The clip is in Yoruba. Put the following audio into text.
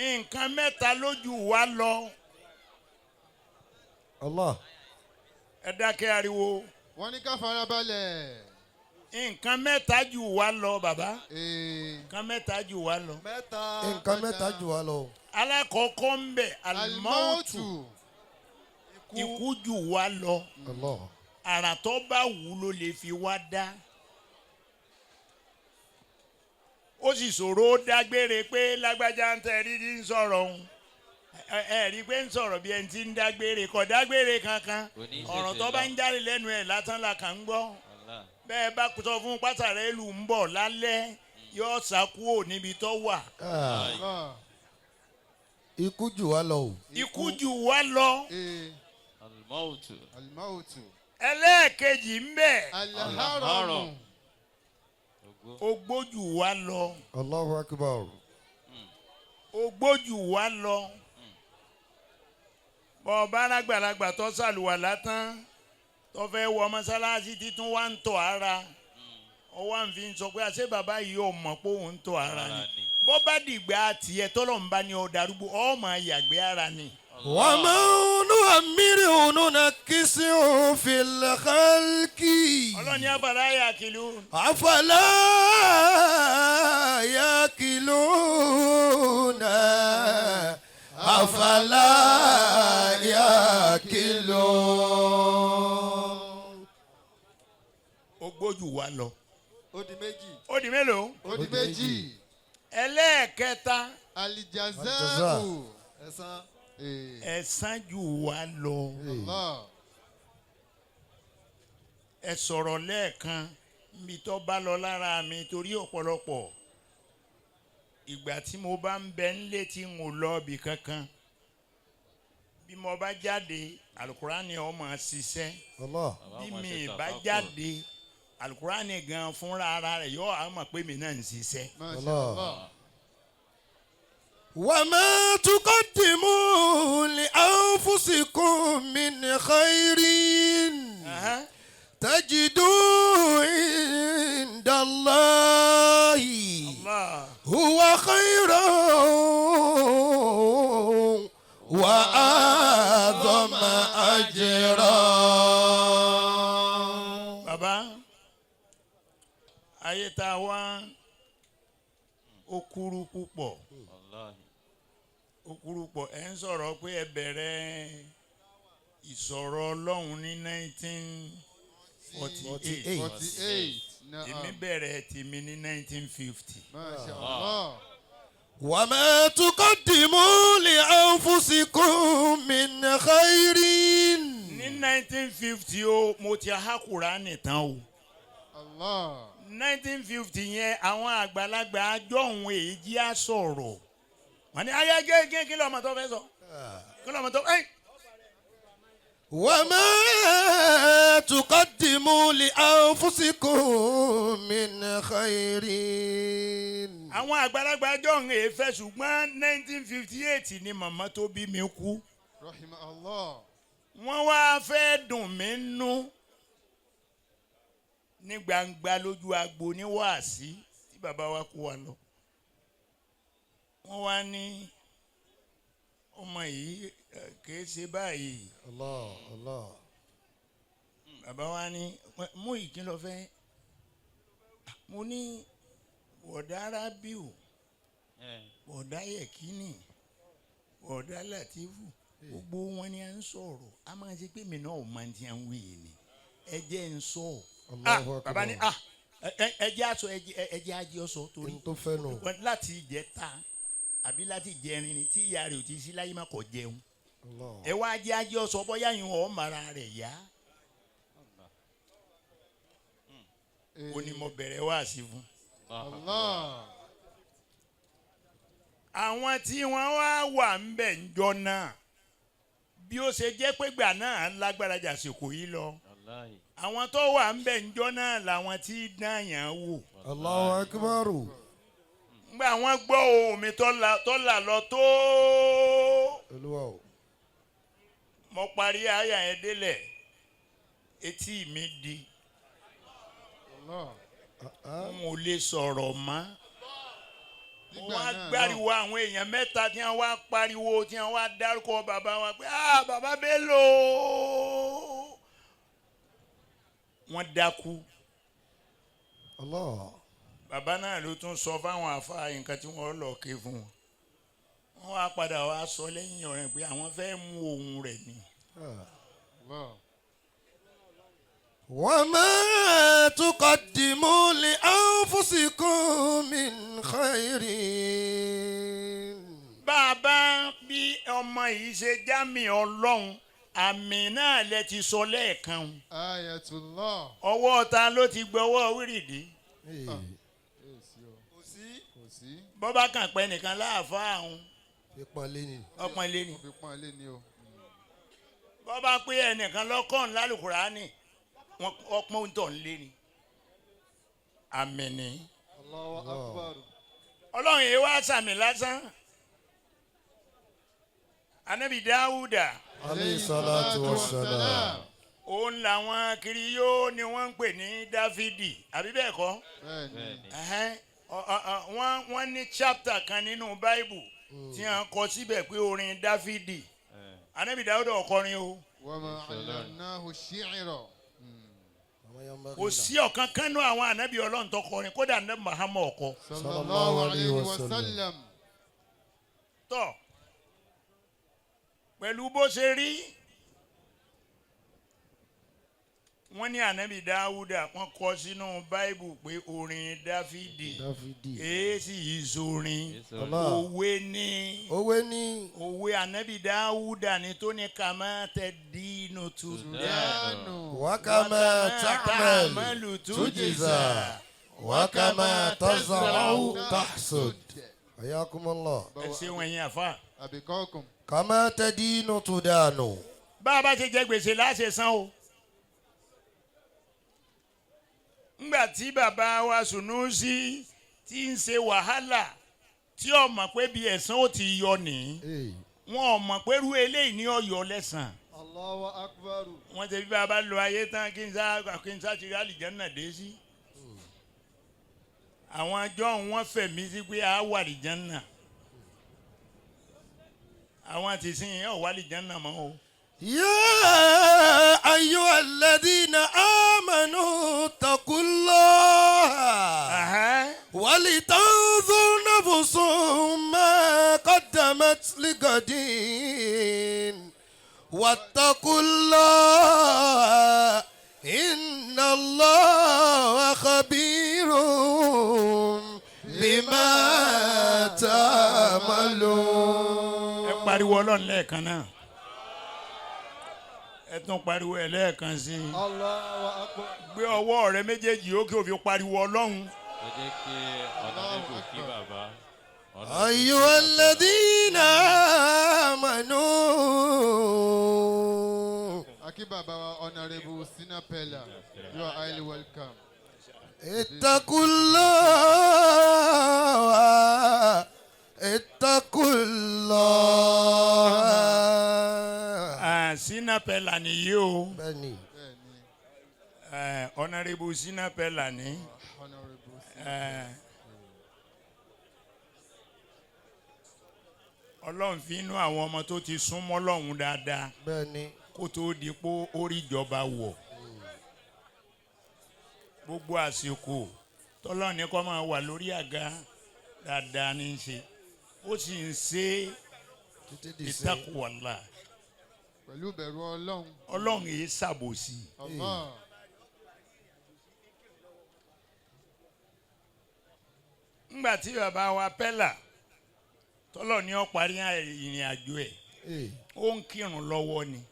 Nǹkan mẹ́ta lójú wa lọ. Allah. Ẹ dákẹ́ ariwo. Wọ́n ní ká farabalẹ̀. Nǹkan mẹ́ta jù wá lọ, bàbá. Ee. Nǹkan mẹ́ta jù wá lọ. Mẹ́ta. Nǹkan mẹ́ta jù wá lọ. Alákọ̀ọ́kọ́ ń bẹ̀, الموت. الموت. Ikú jù wá lọ. Allah. Àrà tó bá wù ú ló lè fi wá dá. Ó sì ṣòro ó dágbére pé lágbájá ń tẹ rí ní ń sọ̀rọ̀ òun, ẹ rí i pé ń sọ̀rọ̀ bí ẹni tí ń dágbére, kò dágbére kankan. Kò ní í Ọ̀rọ̀ tètè tó bá lọ. ń jáde lẹ́nu ẹ̀ lásán la kàn ń gbọ́. Allah. Bẹ́ẹ̀ bá sọ fún pásárẹ́ ìlú ń bọ̀ lálẹ́, yóò sá kúrò níbi tó wà. Ah, Allah. ikú jù wá lọ o. Ikú jù wá lọ. Ee. الموت. الموت. Ẹlẹ́ẹ̀kejì ń bẹ̀, الهرم. Ogbó. ogbó jù wá lọ. الله أكبر. Ogbó jù wá lọ. Bọ́ọ̀ alágbàlagbà tó ṣàlùwàlá tán, tó fẹ́ wọ mọ́sálásí, títún wá ń tọ̀ ara, ó wá ń fi sọ pé àṣé bàbá yìí ò mọ̀ pé òun ń tọ̀ ara ni. Ara ni. Bọ́ bá dìgbà tiẹ̀ tọ́lọ̀ ń bá ní ọ darúgbó, ọ máa yàgbé ara ni. ومن نعمره ننكسه في الخلق. Ọlọ́ni أفلا يعقلون. أفلا يعقلون، أفلا يعقلون. Ogbó jù wá lọ. Ó di méjì. Ó di mélòó? Ó di méjì. Ẹlẹ́ẹ̀kẹta. الجزاء. Ẹ̀san. Ee. Ẹ̀san jù wá lọ. Allah. Ẹ sọ̀rọ̀ lẹ́ẹ̀kan níbi tó bá lọ lára mi, torí ọ̀pọ̀lọpọ̀ ìgbà tí mo bá ń bẹ ńlé tí n ò lọ ibì kankan, bí mo bá jáde, alukurani ó máa ṣiṣẹ́. Allah. Bí mi bá jáde, alukurani gan fúnra ara rẹ̀ yóò á mọ̀ pé mi náà ń ṣiṣẹ́. Masha Allah. Allah. وما تقدموا لأنفسكم من خير تجدوه عند الله Allah. هو خيرا وأعظم أجرا. Bàbá, ayé tá a wá, ó kúrú púpọ̀. Wallahi. Ó kúrú pọ̀. Ẹ̀ ń sọ̀rọ̀ pé ẹ bẹ̀rẹ̀ ìsọ̀rọ̀ Ọlọ́run ní 1948. 48. Èmi Na'am. bẹ̀rẹ̀ tèmi ní 1950. Masha Allah. وما تقدموا لأنفسكم من خير. Ní 1950 o, mo ti há Kùránì tán o. Allah. 1950 yẹn, àwọn àgbàlagbà àjọhùn èyí jí á sọ̀rọ̀, wọ́n ní ayé gẹ́gẹ́, kí lọ́mọ tó fẹ́ sọ, kí lọ́mọ tó ẹ́. وما تقدموا لأنفسكم من خير. Àwọn àgbàlagbà àjọhùn èyí fẹ́, ṣùgbọ́n 1958 ni màmá tó bí mi kú. Rahima Allah. Wọ́n wá fẹ́ dùn mí nú ní gbangba lójú agbo ní wáàsí tí bàbá wa kú wa lọ. Wọ́n wá ní ọmọ yìí kìí ṣe báyìí. Allah Allah. Bàbá wa ní mú ìkìlọ̀ fẹ́. Mo ní bọ̀dá Rábíù, bọ̀dá Yẹ̀kínì, bọ̀dá Látìfù, gbogbo wọn ni à ń sọ̀rọ̀, a máa ṣe pé mi náà ò máa ti à ń wí yìí ni, ẹ jẹ́ ń sọ. Allahu Ah, Akbar. bàbá ní, ah, ẹ jẹ́ àṣọ, ẹ jẹ́ ajé ọ̀sọ̀ torí N tó fẹ́ nù. Láti ìjẹta àbí láti ìjẹrin ni tí ìyá rẹ̀ ò ti sí láyé, má kọ̀ jẹun. Allah. Ẹ wá jẹ́ ajé ọ̀sọ̀, bóyá yín ọ̀ mara rẹ̀ yá. Ó ní mo bẹ̀rẹ̀ wáàsí fún. Allah. Àwọn tí wọ́n wá wà ń bẹ̀ ń jọ náà, bí ó ṣe jẹ́ pé gbà náà lágbára jàsìkò yìí lọ. Wallahi. Àwọn tó wà ń bẹ̀ ń jọ náà làwọn tí dáyàn wò. Allahu akbar. Ngbà wọ́n gbọ́ ohùn mi tó là lọ tó. Olúwa o. Mo parí àyà yẹn délẹ̀, etí mi di. Allah. N ò lè sọ̀rọ̀ mọ́. Mo Nígbà wá náà gbáriwo àwọn èèyàn mẹ́ta tí wọ́n wá pariwo, tí wọ́n wá dárúkọ bàbá wa pé, "Ah, bàbá Bello." Wọ́n dákú. Allah. Bàbá náà ló tún sọ fáwọn àfáà nǹkan tí wọ́n lọ ké fún wọn. Wọ́n wá padà wá sọ lẹ́yìn ọ̀rẹ́ pé àwọn fẹ́ mú ohun rẹ̀ ni. Ah. Allah. وما تقدموا لأنفسكم من خير. Bàbá, bí ọmọ yìí ṣe jámì Ọlọ́run, àmì náà lẹ ti sọ lẹ́ẹ̀kan. Ayatullah. Ọwọ́ ta ló ti gbọ́wọ́ wírìdì? Hey. Èsì o. Kò sí. Kò sí. Bọ́bá kàn pẹ́ nìkan láàfáà àwọn Ìpọ́nlé ni. ọpọ́n ilé ni. Ó fi pọ́n ilé ni o. Bọ́bá pé ẹnìkan lọ́kàn lálùkùránì, wọn ọpọ́n ń tọ̀ ń lé ni. Àmì ni. Allahu akbar. Ọlọ́run yìí wá sàmì lásán. Anabi Dáúdà, Alayhi salatu wa salam. Òun làwọn kiri yóò ni wọ́n ń pè ní Dáfídì, àbí bẹ́ẹ̀ kọ́? Bẹ́ẹ̀ni. Bẹ́ẹ̀ni. Ẹ̀hẹ́n. Wọ́n ní chapter kan nínú Báíbù tí wọ́n kọ síbẹ̀ pé orin Dáfídì. Anabi Dáúdà ọkọrin o. Wa ma allamnahu shi'ra. Kò sí ọ̀kan kánú àwọn anabi Ọlọ́run tó kọrin, kódà ní Muhammad ọkọ. Sallallahu alayhi wa sallam. Tọ́ pẹ̀lú bó ṣe rí, wọ́n ní anabi Dáúdà, wọ́n kọ sínú Báíbù pé orin Dáfídì. Dáfídì. Èé sì yí sorin. Allah. Òwe ní. Òwe ní. Òwe anabi Dáúdà ni tó ní kàmá tẹ dínú tu Dánù. وكما تعمل تجزى وكما تزرع تحصد. حياكم الله. Ẹ ṣeun, ẹ̀yin àfa. Àbíkọ́kùn. كما تدين تدان. Bá a bá ṣe jẹ gbèsè láṣẹ san o. Ńgbà tí bàbá wa Sùnúsí ti ń ṣe wàhálà tí ó mọ̀ pé bí ẹ̀san ó ti yọ nìyí, Hey. wọn ò mọ̀ pé irú eléyìí ní ọ̀yọ́ lẹ́sàn. Allahu akbar. Wọ́n ti bí bàbá lọ ayé tán kí n sá ti rí àlìjánná dé sí. Àwọn àjọ wọn fẹ̀mí sí pé a wà àlìjánná. Àwọn àti sìn yẹn ò wà àlìjánná mọ́ o. يا أيها الذين آمنوا اتقوا الله ولتنظر نفس ما قدمت لغد واتقوا الله إن الله خبير بما تعملون. Ẹ pariwo Ọlọ́run lẹ́ẹ̀kan náà. Ẹ tún pariwo ẹ lẹ́ẹ̀kan sí i. Allahu akbar. Gbé ọwọ́ rẹ méjèèjì ókè, òfin pariwo Ọlọ́run. Ẹ jẹ́ kí honourable kí bàbá. Honourable kí أيها bàbá. الذين آمنوا Akí bàbá wa Honourable Sina Pella. You are highly welcome. اتقوا الله، اتقوا الله. Sina Pella nìyí o. Bẹ́ẹ̀ni. Bẹ́ẹ̀ni. Honourable Sina Pella ní. Honourable Sina. Ọlọ́run fi inú àwọn ọmọ tó ti súnmọ́ Ọlọ́run dáadáa kó tó di pé ó rí ìjọba wọ̀. Gbogbo àsìkò tọ́lọ́run ní kó máa wà lórí àga dáadáa ní í ṣe, ó sì ń ṣe Títí di sí. Ìtakùwàlà. Pẹ̀lú bẹ̀rù Ọlọ́run. Ọlọ́run yìí ṣàbòsí. Allah. Ńgbà tí bàbá wa Pẹ́là tọ́lọ̀ ní ó parí ìrìn àjò ẹ̀, Ee. ó ń kírun lọ́wọ́ ni.